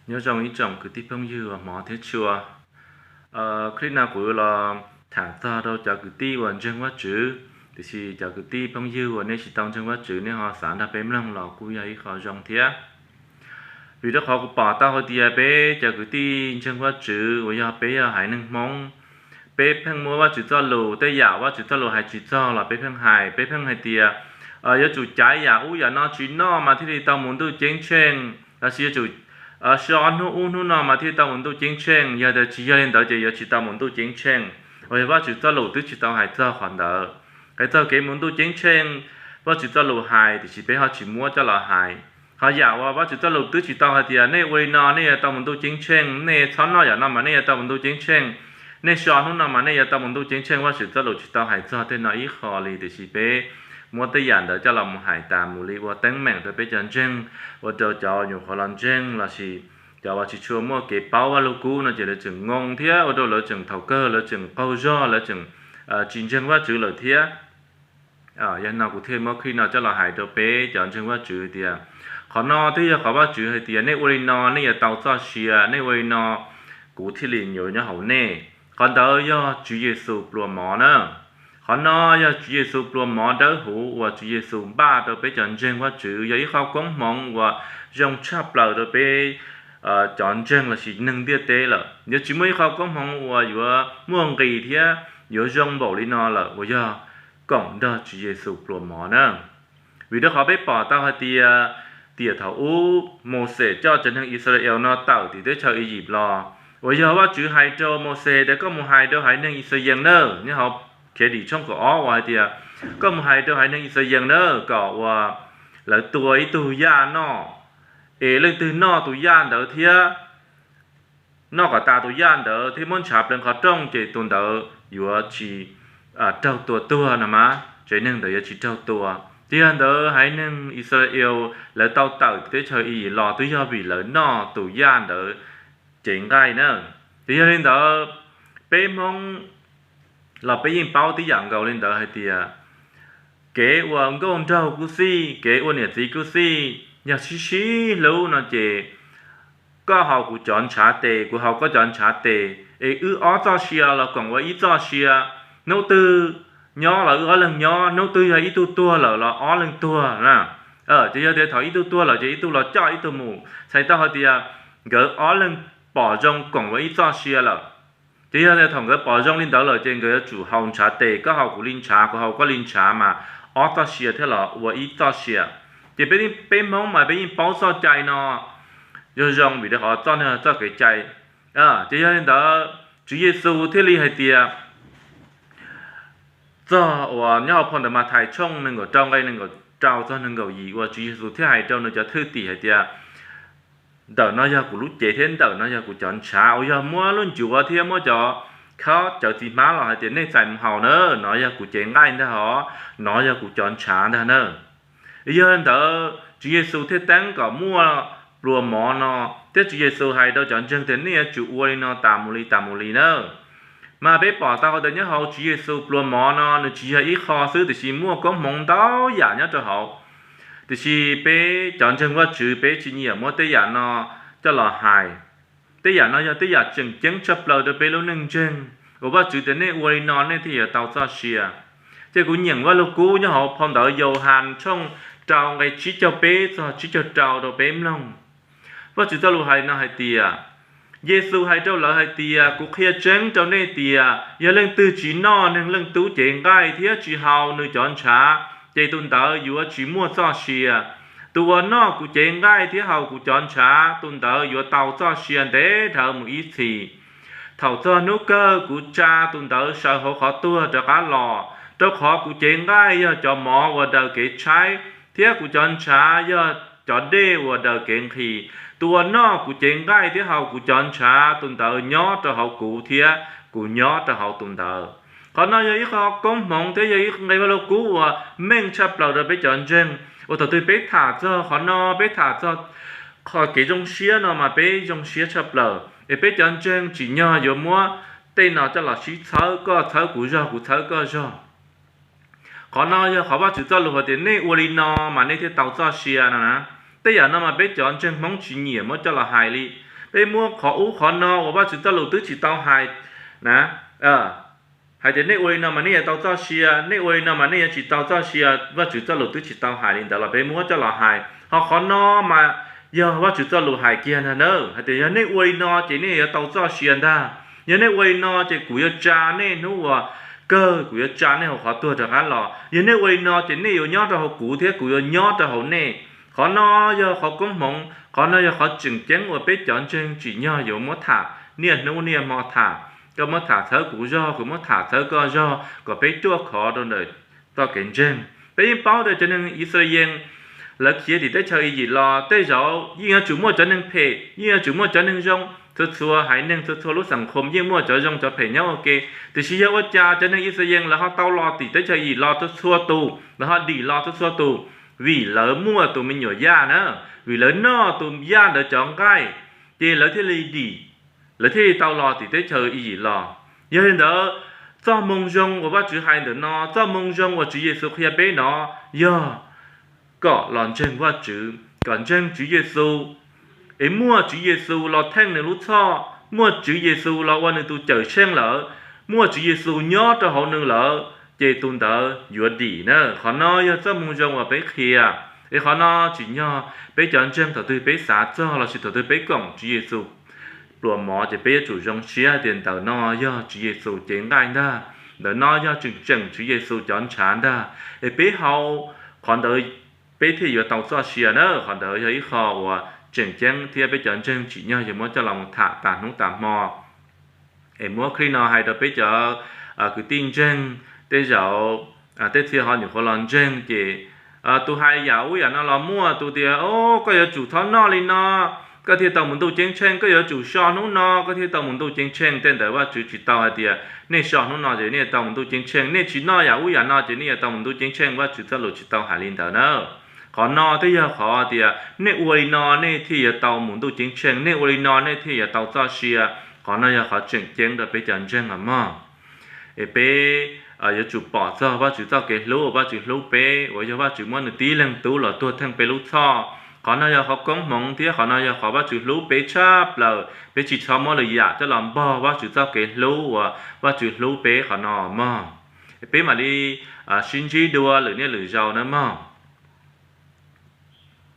Nyob zoo ib tsoom kwv tij phooj ywg uas hmov thiab tshua. Clip no kuv los tham txog rau cov kwv tij uas ntseeg Vajtswv, tiam sis cov kwv tij phooj ywg uas nej tsis tau ntseeg Vajtswv nej ho xav nrog peb mloog los kuj yog ib qho zoo thiab. Vim rau qhov kuv pom tau hais tias peb cov kwv tij ntseeg Vajtswv uas yog peb yog haiv neeg Hmoob, peb pheej muab Vajtswv txoj lus, tej yam Vajtswv txoj lus hais tsis txog los peb pheej hais, peb pheej hais tias yuav tsum caiv yam ub yam no tsis noj mas thiaj li tau mus ntuj ceeb tsheej, lossis yuav tsum so hnub ub hnub no mas thiaj tau mus ntuj ceeb tsheej. Yog tias tsis yog li ntawd ces yuav tsis tau mus ntuj ceeb tsheej. Uas yog Vajtswv txoj lus twb tsis tau hais txog qhov ntawd. Hais txog kev mus ntuj ceeb tsheej, Vajtswv txoj lus hais tiam sis peb ho tsis muab coj los hais. Ho yam uas Vajtswv txoj lus twb tsis tau hais tias nej ua li no nej yuav tau mus ntuj ceeb tsheej, nej txhob noj yam no mas nej yuav tau mus ntuj ceeb tsheej, nej so hnub no mas nej yuav tau mus ntuj ceeb tsheej, Vajtswv txoj lus tsis tau hais txog tej no ib qho li, tiam sis peb muab tej yam ntawd coj los mus hais tas mus li ua teeb meem rau peb cov ntseeg, ua rau cov nyuam qhuav los ntseeg lossis cov uas tsis tshua muaj kev paub Vajluskub no ces lawv tseem ngoo thiab ua rau lawv tseem thaum kawg lawv tseem qaug zog, lawv tseem tsis ntseeg Vajtswv lawm thiab. Yog no kuv thiaj muab clip no coj los hais rau peb cov ntseeg Vajtswv tias qhov no twb yog qhov Vajtswv hais tias nej ua li no nej yuav tau txoj sia, nej ua li no kuv thiaj li yuav nyob hauv nej. Qhov ntawd yog Tswv Yexus pluas mov na. Qhov no yog Tswv Yexus pluas mov dawb huv uas Tswv Yexus npaj rau peb cov ntseeg Vajtswv, yog ib qho koob hmoov uas zoo tshaj plaws rau peb cov ntseeg lossis neeg ntiaj teb lawm. Yuav tsis muaj ib qho koob hmoov uas yuav muaj nqis thiab yuav zoo npaum li no lawm uas yog koom nrog Tswv Yexus pluas mov na. Vim rau qhov peb pom tau hais tias tiam thaum ub Mauxes coj cov neeg Yixalayees no tawm tim teb chaws Iziv los, uas yog Vajtswv hais rau Mauxes tias koj mus hais rau haiv neeg Yixalayees na, nyob hauv Khiavdim tshooj kaum ob uas hais tias koj mus hais rau haiv neeg Yixalayees na kom uas lawv tua ib tug yaj noj, es leej twg noj tus yaj ntawd thiab noj kom tas tus yaj ntawd thiab muab ntshav pleev qhov rooj ces tus ntawd yuav tsis raug tua tuag no mas, tsev neeg ntawd yuav tsis raug tua. Ces yog ntawd haiv neeg Yixalayees lawv tau tawm teb chaws Iziv los twb yog vim lawv noj tus yaj ntawd cev nqaij na. Ces yog li ntawd peb Hmoob los peb yeej paub tib yam nkaus li ntawd hais tias kev ua nkauj nraug kuj xij, kev ua niam txiv kuj xij, yog sib sib hlub no ces koj haus kuv cov ntshav tes, kuv haus koj cov ntshav tes, es wb ob txoj sia los koom ua ib txoj sia. Hnub twg nyob los wb ob leeg nyob, hnub twg yog ib tug tuag lawm los ob leeg tuag na. Ces yog tias thaum ib tug tuag lawm ces ib tug los coj ib tug mus, txhais tau hais tias nkawd ob leeg pom zoo koom ua ib txoj sia lawm. Ces yog tias thaum nkawd pom zoo li ntawd lawm ces nkawd yuav tsum haus ntshav tes, koj haus kuv li ntshav, kuv haus koj li ntshav mas ob txoj sia thiaj los ua ib txoj sia. Ces peb, peb Hmoob mas peb yeej paub txoj cai no zoo zoo vim rau qhov txoj no txoj kev cai. Ces yog li ntawd Tswv Yexus thiaj li hais tias txog uas nyob hauv phau ntawv Mathais tshooj nees nkaum rau nqe nees nkaum rau txog nees nkaum yim uas Tswv Yexus thiaj hais rau nws cov thwj tim hais tias ntawm no yog kuv lub cev thiab ntawm no yog kuv cov ntshav, uas yog muab lub ncuav thiab muab cov khaub cawv txiv hmab los hais tias nej txais mus haus na, no yog kuv cev nqaij ntag hos, no yog kuv cov ntshav ntag na. Yog li ntawd Tswv Yexus thiaj teeb kom muaj pluas mov no, thiab Tswv Yexus hais rau cov ntseeg tias nej yuav tsum ua li no tas mus li tas mus li na. Mas peb pom tau hais tias nyob hauv Tswv Yexus pluas mov no nws tsis yog ib qho xwb tiam sis muaj koob hmoov ntau yam nyob rau hauv. Tiam sis peb cov ntseeg Vajtswv peb tsis nyiam muab tej yam no coj los hais. Tej yam no yog tej yam tseem ceeb tshaj plaws rau peb lub neej ntseeg uas Vajtswv tias nej ua li no nej thiaj yuav tau txoj sia. Ces kuv nyeem Vajluskub nyob hauv phau ntawv Yauhas tshooj rau nqe tsib caug peb txog tsib caug rau rau peb mloog. Vajtswv txoj lus hais no hais tias, Yexus hais rau lawv hais tias, kuv qhia tseeb rau nej tias yog leej twg tsis noj Neeg Leej Tub cev nqaij thiab tsis haus nws cov ntshav, ces tus ntawd yuav tsis muaj txoj sia. Tus uas noj kuv cev nqaij thiab haus kuv cov ntshav, tus ntawd yuav tau txoj sia ntev dhawv mus ib txhis. Thaum txog hnub kawg kuv tsa tus ntawd sawv hauv qhov tuag rov qab los, rau qhov kuv cev nqaij yog cov mov uas daws kev tshaib, thiab kuv cov ntshav yog cov dej uas daws kev nqhis. Tus uas noj kuv cev nqaij thiab haus kuv cov ntshav, tus ntawd nyob rau hauv kuv thiab kuv nyob rau hauv tus ntawd. Qhov no yog ib qho koob hmoov thiab yog ib nqe Vajluskub uas meej tshaj plaws rau peb cov ntseeg. Uas thaum twg peb tham txog qhov no, peb tham txog qhov kev zoo siab no mas peb zoo siab tshaj plaws. Es peb cov ntseeg tsim nyog yuav muab tej no coj los sib txhawb, koj txhawb kuv zog, kuv txhawb koj zog. Qhov no yog qhov Vajtswv txoj lus hais tias nej ua li no mas nej thiaj tau txoj sia no na. Tej yam no mas peb cov ntseeg Hmoob tsis nyiam muab coj los hais li. peb muab qhov ub qhov no uas Vajtswv txoj lus twb tsis tau hais na, hais tias nej ua li no mas nej yuav tau txoj sia, nej ua li no mas nej yuav tsis tau txoj sia, Vajtswv txoj lus twb tsis tau hais li ntawd los peb muab coj los hais. Ho qhov no mas yog Vajtswv txoj lus hais kiag ntag na, hais tias yog nej ua li no ces nej yuav tau txoj sia ntag. Yog nej ua li no ces kuv yuav tsa nej hnub uas kawg, kuv yuav tsa nej hauv qhov tuag rov qab los. Yog nej ua li no ces nej yuav nyob rau hauv kuv thiab kuv yuav nyob rau hauv nej. Qhov no yog qhov koob hmoov, qhov no yog qhov tseem ceeb uas peb cov ntseeg tsim nyog yuav muab tham niaj hnub niaj hmo tham. Koj muab tham txhawb kuv zog, kuv muab tham txhawb koj zog, kom peb ruaj khov rau ntawm txoj kev ntseeg. Peb yeej paub tias cov neeg Yixalayees lawv khiav tim teb chaws Iyiv los tej zaum yeej yuav tsum muaj cov neeg phem, yeej yuav tsum muaj cov neeg zoo, txhua txhua haiv neeg, txhua txhua lub xeem khoom yeej muaj cov zoo cov phem nyob ua ke. Tiam sis yog ua cas cov neeg Yixalayees lawv ho tau los tim teb chaws Iyiv los txhua txhua tus, lawv ho dim los txhua txhua tus? Vim lawv muaj tus me nyuam Yaj na, vim lawv noj tus Yaj ntawd cov nqaij, ces lawv thiaj li dim, lawv thiaj li tau los tim teb chaws Iyiv los. Yog li ntawd, txoj moo zoo uas Vajtswv hais ntawm no, txoj moo zoo uas Tswv Yexus qhia peb no, yog kom los ntseeg Vajtswv, kom ntseeg Tswv Yexus, es muaj Tswv Yexus los theej nws lub txhoj, muaj Tswv Yexus los ua nws tus cawm seej lawm, muaj Tswv Yexus nyob rau hauv nws lawm, ces tus ntawd yuav dim na. Qhov no yog txoj moo zoo uas peb qhia. Es qhov no tsim nyog peb cov ntseeg thaum twg peb xav txog lossis thaum twg peb koom Tswv Yexus pluas mov ces peb yuav tsum zoo siab tias ntawm no yog Tswv Yexus cev nqaij ntag, ntawm no yog tseem tseem Tswv Yexus cov ntshav ntag. Es peb hau qhov ntawd, peb thiaj yuav tau txoj sia na. Qhov ntawd yog ib qho uas tseem ceeb thiab peb cov ntseeg tsim nyog yuav muab coj los mus tham tas hnub tas hmo. Es muab clip no hais rau peb cov kwv tij ntseeg, tej zaum tej txhia ho nyuam qhuav los ntseeg ces tus hais yam ub yam no los muaj, tus tias o, koj yuav tsum txhob noj li no, koj thiaj tau mus ntuj ceeb tsheej, koj yuav tsum so hnub no koj thiaj tau mus ntuj ceeb tsheej. Tej ntawd Vajtswv tsis tau hais tias nej so hnub no ces nej tau mus ntuj ceeb tsheej, nej tsis noj yam ub yam no ces nej yuav tau mus ntuj ceeb tsheej, Vajtswv txoj lus tsis tau hais li ntawd na. Qhov no twb yog qhov tias nej ua li no nej thiaj yuav tau mus ntuj ceeb tsheej, nej ua li no nej thiaj yuav tau txoj sia. Qhov no yog qhov tseem ceeb rau peb cov ntseeg os mog. Es peb yuav tsum pom txog Vajtswv txoj kev hlub uas Vajtswv hlub peb, uas yog Vajtswv muab nws tib leeg tub los tuag theej peb lub txhoj. Qhov no yog qhov koob hmoov thiab qhov no yog qhov Vajtswv hlub peb tshaj plaws. Peb tsis txhob muab lwm yam coj los npog Vajtswv txoj kev hlub uas Vajtswv hlub peb qhov no mog. Peb mam li sib ntsib dua lwm niaj lwm zaus na mog.